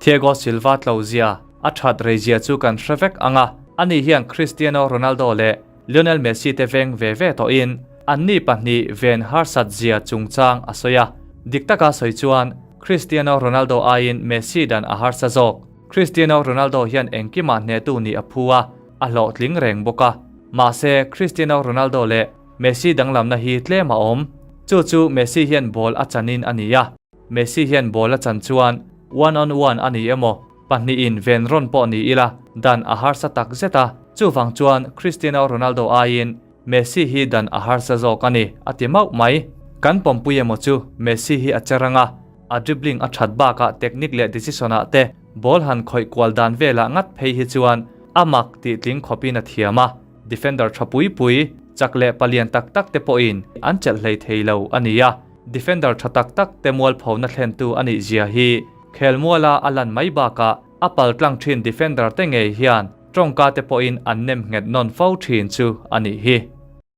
Thiago Silva tlo zia, a that rei zia chu kan hre vek ang a, ani hian Cristiano Ronaldo leh Lionel Messi te veng ve ve tawhin anni pahnih ven harsat zia chungchang a sawi a. Dik taka sawi chuan Cristiano Ronaldo aiin Messi dan a harsa zawk. Cristiano Ronaldo hian engkimah hnehtu nih a phu a, a hlawhtling reng bawk a. Mahse, Cristiano Ronaldo leh Messi danglamna hi tlem a awm. Chu chu Messi hian ball a chanin a ni a. Messi hian ball a chan chuan one on one a ni emaw, pahnihin ven rawn pawh ni ila dan a harsa tak zet a, chuvang chuan Cristiano Ronaldo aiin Messi hi dan a harsa zawk a ni, a ti mauh mai. Kan pawmpui emaw chu Messi hi a che rang a, a dribbling a that bakah technique leh decision ah te ball han khawih kual dan velah ngat phei hi chuan a mak tih tling khawpin a thiam a, defender tha pui pui, chak leh palian tak tak te pawhin an chelh hlei thei lo a ni a. Defender tha tak tak te mualphona thlentu a nih zia hi khelmuala a lan mai bakah a paltlang thin defender te ngei hian tawngka te pawhin an nem nghet nawn fo thin chu a nih hi.